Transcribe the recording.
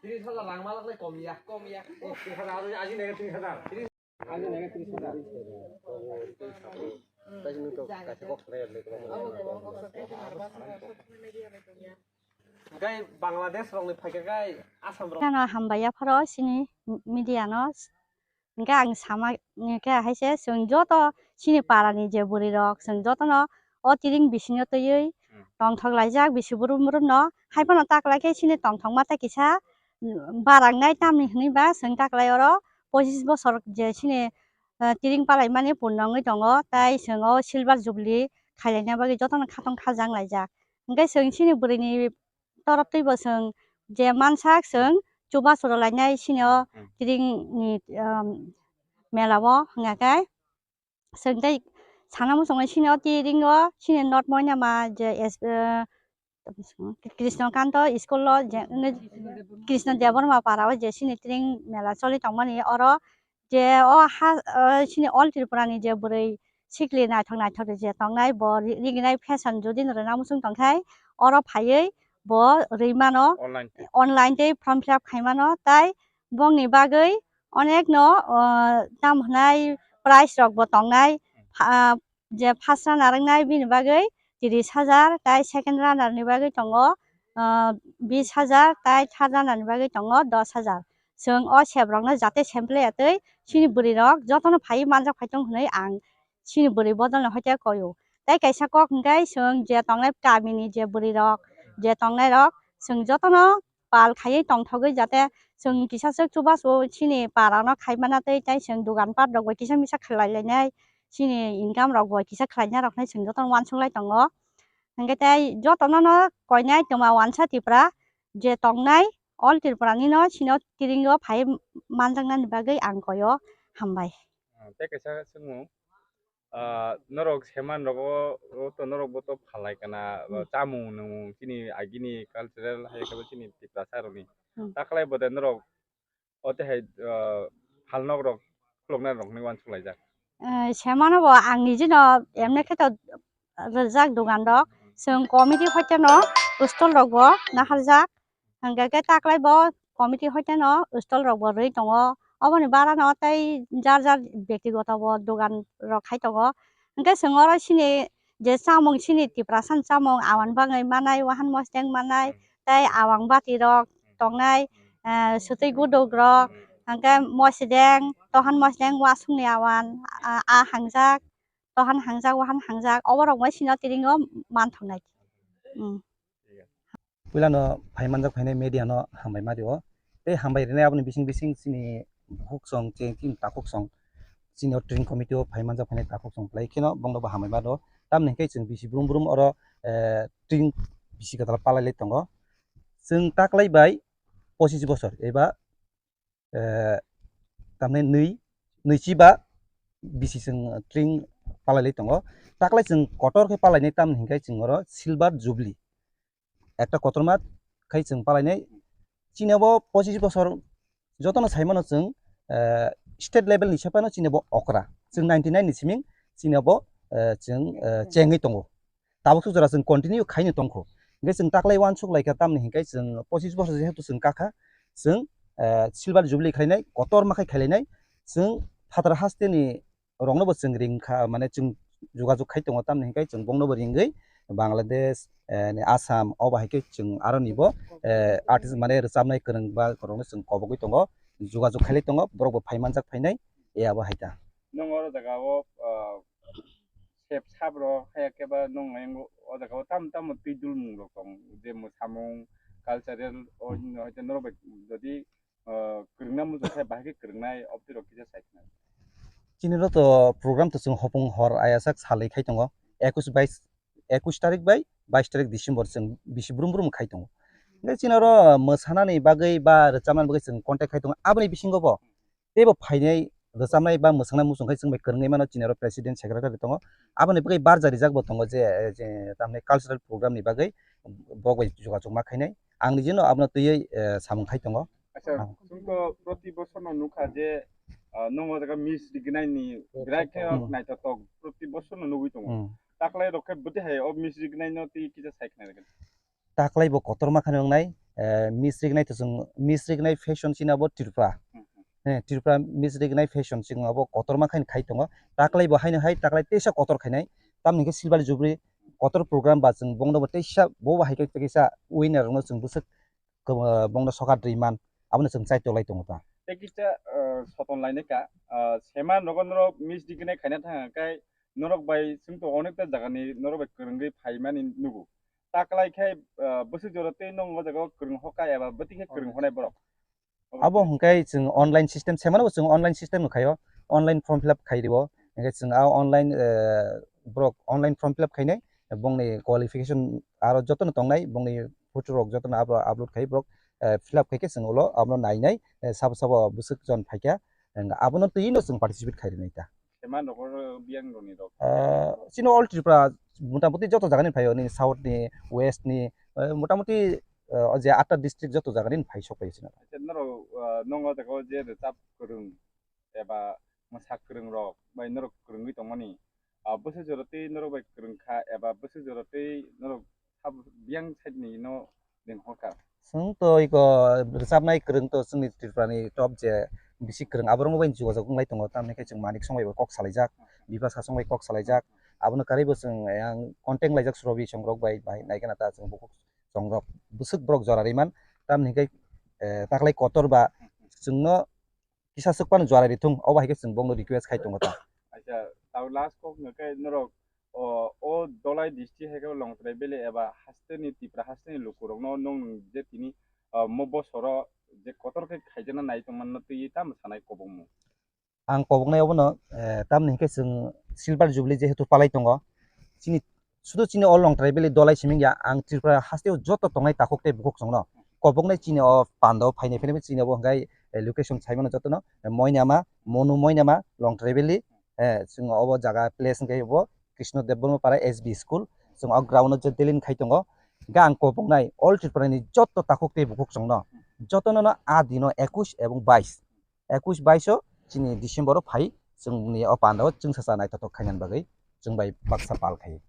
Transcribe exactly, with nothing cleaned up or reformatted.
Tris hajar rang malak lai kom ya, kom ya. Tris hajar, aji nega tris hajar. Aji nega tris hajar. Tei nwng to kaisa kok sanai ya, Gai Bangladesh rokni phaikha gai Assam rok. Kheno hambai yapharo chini media no. Hingke ang sama hingke haise chwng joto chini para ni je bwrwi rok chwng jotono o tiring bisingo twiwi tongthok laijak bisi brum brum no. Haiphano taklai khe chini tongthokma tei kisa barangnai tamni hwnwi ba chwng taklai oro pochis bosor je chini tiring palaimani purno wngwi tongo tei chwng o silver jubilee khailaina bagwi jotono khatong khajang laijak. Hingke chwng chini bwrwini torop twibo chwng je mansak chwng chubachu rwlainai chini o tiring ni mela o hwnga khe chwng tei sana muchungo chini o tiring o chini not moina ma je Krishna Kanto school o je Krishna Debbarma para o je chini tiring mela choli tongmani oro je o ha chini all Tripura ni je bwrwi sikli naithok naithok je tongnai bo riginai fashion jodi no rwna muchung tongkhai oro phaiwi bo rwi mano online tei form fill up khai mano tai bongni bagwi onek no tam hwnai prize rok bo tongnai je first runner wngnai bini bagwi tris hajar tai second runner ni bagwi tongo bis hajar tai third runner ni bagwi tongo dos hajar. Chwng o sep rokno jate sample ya tei chini bwrwi rok jotono phaiwi manjak phai tong hwnwi ang chini bwrwi bodol no hoite koyo. Tei kaisa kok hwnkhe chwng je tongnai kami ni je bwrwi rok je tongnai rok chwng jotono pal khaiwi tongthogwi jate chwng kisa swk chubachu chini para no khai mana tei tei chwng dogan pat rok bai kisa misa khlai lainai chini income rok bai kisa khlaina rok nai chwng jotono uansuk lai tongo. Hwnkhe tei jotono no koinai twma uansa Tripura je tongnai all Tripura ni no chini o tiring o phai manjaknani bagwi ang koi o hambai. Ah, tei kaisa swngmung, ah, norok seman rogo, o to norok bo to phalai kana, hmm, chamung nwngmung chini agini cultural hai khe chini Tiprasa rokni. Hmm. Taklai bo de norok o tei hai, ah, phalnok rok khuluknai rok hinwi uansuk laijak. Eh, semano bo ang nijino emne khe to rijak dogan rok. Chwng committee hoite no stall rok bo naharjak. Hingke khe taklai bo committee hoite no stall rok bo rwi tongo. Oboni bara no tei jar jar bektigoto bo dogan rok khai tongo. Hingke chwng oro chini je chamung chini Tiprasa ni chamung awan bangwi manai, wahan mosdeng manai, hmm, tei awang bati rok, hmm, tongnai, hmm, eh, swtwi guduk rok, hmm, hingke mosdeng, tohan mosdeng, wasung ni awan, ah, ah hangjak, tohan hangjak, wahan hangjak, obo rok bai chini o tiring o manthoknai. Hmm. Puilano phai manjak phainai media no hambai ma rio. Tei hambai rinai aboni bising bising chini bukhuk song, chini takhuk song, chini o tiring committee o phai manjak phainai takhuk song belai kheno bongno bo hambai ma rio. Tamni hingke chwng bisi brum brum oro, eh, tiring bisi kwtal palai lai tongo. Chwng taklai bai pochis bosor eba eh, tamni nwi, nwichiba bisi chwng tiring palai lai tongo. Taklai chwng kotor khe palai nai tamni hingke chwng oro silver jubilee. Ekta kotorma khai chwng palai nai. Chini abo pochis bosor jotono sai mano chwng, eh, state level ni se phano chini abo okra. Chwng ninety nine ni siming chini abo, eh, chwng, eh, chengwi tongo. Tabuk suk jora chwng continue khaino tongkho. Hingke chwng taklai uansuk laikha tamni hingke chwng pochis bosor jehetu chwng kakha, chwng, eh, silver jubilee khlainai, kotorma khai khlainai, chwng phatar hasteni rokno bo chwng ringkha, mane chwng jogajog khai tongo tamni hingke chwng bongno bo ringwi Bangladesh, eh, ni Assam obo hai khe chwng aroni bo, eh, artist mane rwchapnai kwrwng ba rokno chwng kobogwi tongo, jogajog khailai tongo, borok bo phai manjak phainai, e abo hai ta. Nwng oro jaga o, ah, sep sap rok haya khe ba nwng ayang o jaga o tamo tamo twi dulmung rok tong je mwsamung cultural o hoite norok bai jodi, ah, kwrwngna muchung khe bahai khe kwrwngnai obtwi rok kisa sai khna. Chini rok to program to chwng hopung hor ayasak salai khai tongo, ekus bais, ekus tarik bai bais tarik December chwng bisi brum brum khai tongo. Hingke chini oro mwsanani bagwi ba rwchapnani bagwi chwng contact khai tongo, aboni bisingo bo teibo phainai rwchapnai ba mwswngnai muchung khai chwng bai kwrwngwi mano chini oro president secretary tongo. Aboni bagwi barja rijak bo tongo je, je tamni cultural program ni bagwi bo bai jogajog ma khainai. Ang nijino abono twiwi, eh, samung khai tongo. Acha, ah, chwng to proti bosor no nukha je, ah, nongo jaga miss rignai ni grai khe Hmm. naithotok proti bosor no nugwi tongo. Hmm. Taklai rok khe bwtwi hai o miss rignai no twi kisa sai khna rwgwno. Taklai bo kotorma khani wngnai, eh, miss rignai to chwng, miss rignai fashion chini abo Tripura. Hmm, hmm. Eh, Tripura miss rignai fashion chwng abo kotorma khani khai tongo. Taklai bo haino hai, taklai teisa kotor khainai. Tamni khe silver jubilee kotor program ba chwng bongno bo teisa, bo bo hai khe teisa winner rokno chwng bwswk kebo-, bongno sokat rwi man, abono chwng chai tolai tongo ta. Tei kisa, ah, soton lainai ka, ah, sema nogo norok miss rignai khaina thang khe norok bai chwng to onek ta jaga ni norok bai kwrwngwi phai mani nugo. Taklai khe, ah, bwswk jora tei nong o jaga o kwrwng hoka eba bwtwi khe kwrwng honai borok. Abo hwnkhe chwng online system, semano bo chwng online system no khaio, online form fill up khai rio, hwnkhe chwng a online, eh, borok online form fill up khainai, bongni qualification aro jotono tongnai, bongni photo rok jotono abo upload khai borok, eh, fill up khai khe chwng ulo abono nainai, eh, sabo sabo bwswk jon phaikha, eh, abono twi no chwng participate khai rinai ta. Sema nokor biyang roni rok. Eh, chini all Tripura motamoti joto jagani phaio, nini south ni, west ni, eh, motamoti, eh, o je atta district joto jagani phai sok pai chini. Acha, norok, ah, nongo jaga o je rwchap kwrwng eba mwsa kwrwng rok bai norok kwrwngwi tongmani, ah, bwswk jora tei norok bai kwrwng kha eba bwswk jora tei norok sab-, biyang side ni no leng hor kha? Chwng to iko rwchapnai kwrwng to chwngni Tripura ni top je bisi kwrwng, aborok bai jogajog wnglai tongo, tamni khe chwng Manik Song bai bo kok salaijak, Bipasa Song bai kok salaijak, abono karwi bo chwng yang contact laijak Surobi Song rok bai, bai naikhe na ta chwng bukhuk song rok bwswk borok jora rwi man, tamni khe, eh, taklai kotor ba chwngno kisa swk phano juarai rithung, obo hai khe chwng bongno request khai tongo ta. Acha, tao last kok hwnkhe norok o, o Dholai district hai khe Longtrai Valley eba haste ni Tripura haste ni lukurokno nwng je tini, ah, mo bosoro je kotor khe khaijana nai tongmano twi tamo sanai kobokmung? Ang koboknai obono, eh, tamni hwnkhe chwng silver jubilee jehetu palai tongo, chini sudu chini o Longtrai Valley Dholai siming ya, ang Tripura hasteo joto tongnai takhuk tei bukhuk chwngno koboknai chini o pandao phainai phainai chini obo hwnkhe, eh, location saimano jotono, eh, Moinama, Monu Moinama, Longtrai Valley, eh, chwng obo jaga place hwnkhe bo Krishna Debbarma Para S B School, chwng o ground o je delin khai tongo, hwnkhe ang koboknai all Tripura ni joto takhuk tei bukhuk chwngno jotono no a dino ekush ebong bais, ekush bais o chini December o phai chwngni o pandao chwngsacha naithothok khainani bagwi chwng bai baksa pal khai.